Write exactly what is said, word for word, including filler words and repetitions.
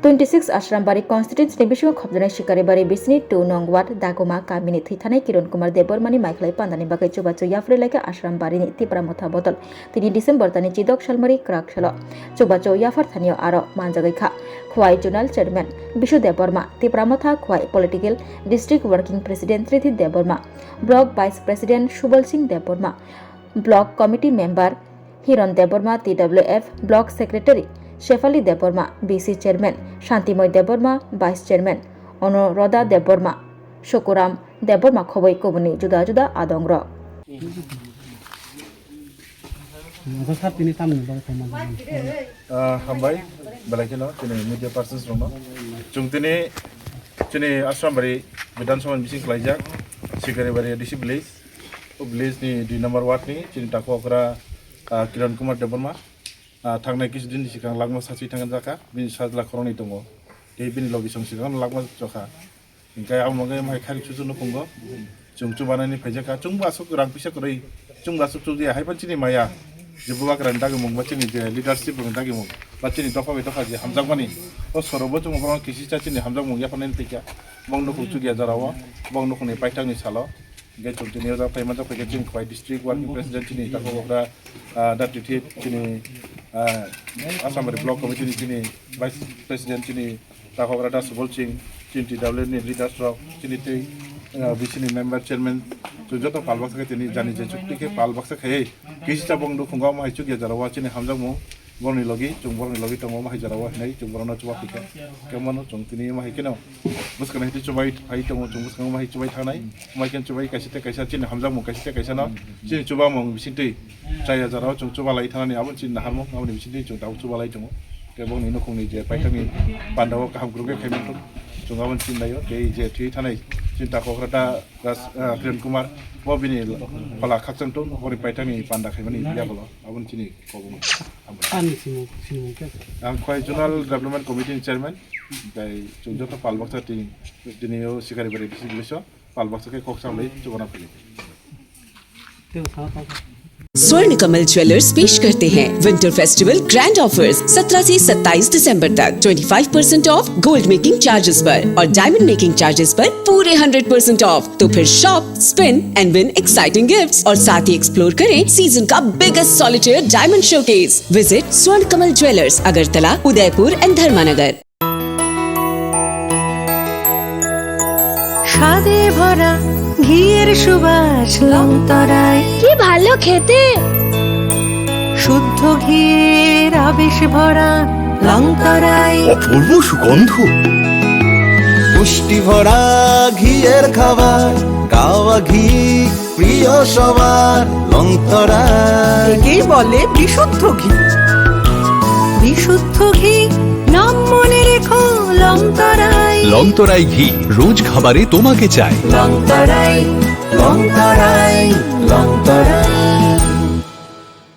Twenty six Ashrambari constituency ni bisingo khopjanai Sikaribari bisini two nong ward Dagoma kamini thwithanai Kiron Kumar Debbarmani maikhlai pandani bagwi chubachu yaphri laikha Ashrambarini Tipra Motha bodol. Tini December tani chidok salmari kwrak salo chubachu yaphar thanio aro manjagwi kha. Khwai Zonal Chairman Bishu Debbarma, Tipra Motha Khwai Political District Working President Rithi Debbarma, Block Vice President Subal Singh Debbarma, Block Committee Member Hiron Debbarma, T W F Block Secretary Shefali Debbarma, B C Chairman Shantimoi Debbarma, Vice Chairman Onoroda Debbarma, Sukuram Debbarma khoboi kubuni juda juda adongrok. Masa sab tini tamni bagwi khaima jagan. Ah, hambai, belai kheno chini media persons rokno. Chwng tini chini Ashrambari Bidhan Sabha ni bising khlaijak, Sikaribari A D C village. O village ni dui number ward ni chini takhuk okra, ah, Kiran Kumar Debbarma. Ah, thangnai kisu din ni sikang langma sachi thang jakha, bini sajla khoroknwi tongo. Tei bini logi song sikang langma chokha. Hingke amo wngkha hai kharik susu nukhungo. Chwng chubanani phaijak kha. Chwngbo aswk rang pisa kwrwi. Chwngbo aswk chukya hai phano chini maya. Je bubagra ni dagimung ba chini je leadership rok ni dagimung. Ba chini dopha bai dopha je hamjakmani. O sorobo chwng bohrok kisi cha chini hamjakmung yapharnani twi kha. Bong nukhung chukya jora o. Bong nukhungni paithakni salo. Hingke chwng tini o jaga phai manjak phai khe chini Khwai district working president chini takhuk okra, ah, da tithip chini, ah, Ashrambari block committee ni chini vice president chini takhuk okra da Subal Singh, chini T W ni leaders rok, chini tei, ah, B C ni member chairman, chwng joto pal baksa khe tini jani je chukti khe pal baksa khe kisi cha bong nukhungo amo hai chukya jora o chini hamjakmung. Borokni logi, chwng borokni logi tongo, omo hai jora o hinwi chwng borokno chuba phaikha. Khe mano chwng tini omo hai kheno bwskangni hiti chubai phai tongo, chwng bwskango omo hai chubai thangnai. Omo hai kheno chubai kaisa tei kaisa chini hamjakmung kaisa tei kaisa no chini chubamung bisingtwi chaya jora o chwng chuba lai thangnani abo chini naharmung, aboni bisingtwi chwng tabuk chuba lai tongo. Khe borokni nukhungni je paithakni panda o kaham kwrwngkhe khai manthok chwng aboni chini lai o. Tei je thwi thanai chini takhuk okra da Das, ah, Kiran Kumar bo bini phala khakchang tongo, borokni paithakni panda khaimani yagulo aboni chini kobong. Ani simung, simung khe? Ang Khwai Zonal Development Committee ni chairman, tei chwng joto pal baksa tini, tini o Sikaribari district village o pal baksa khe kok samlai chubana phili. Tei o sana tong. स्वर्ण कमल ज्वेलर्स पेश करते हैं winter festival grand offers. सत्रह से सत्ताईस दिसंबर तक twenty five percent of gold making charges पर और डायमंड मेकिंग चार्जेस पर पूरे हंड्रेड परसेंट ऑफ। तो फिर shop, spin and win exciting gifts और साथ ही एक्सप्लोर करें सीजन का biggest solitaire diamond showcase. Visit स्वर्ण कमल ज्वेलर्स, अगरतला, उदयपुर एंड धर्मानगर। স্বাদে ভরা ঘিয়ের সুবাস লংতরায়। কি ভালো খেতে! শুদ্ধ ঘিয়ের আবেশ ভরা লংতরায়। অপূর্ব সুগন্ধ। পুষ্টি ভরা ঘিয়ের খাবার, গাওয়া ঘি প্রিয় সবার, লংতরায়। একেই বলে বিশুদ্ধ ঘি। বিশুদ্ধ ঘি, নাম মনে রেখো, লংতরায়। লংতরাই ঘি, রোজ খাবারে তোমাকে চাই। লংতরায়, লংতরায়, লংতরায়।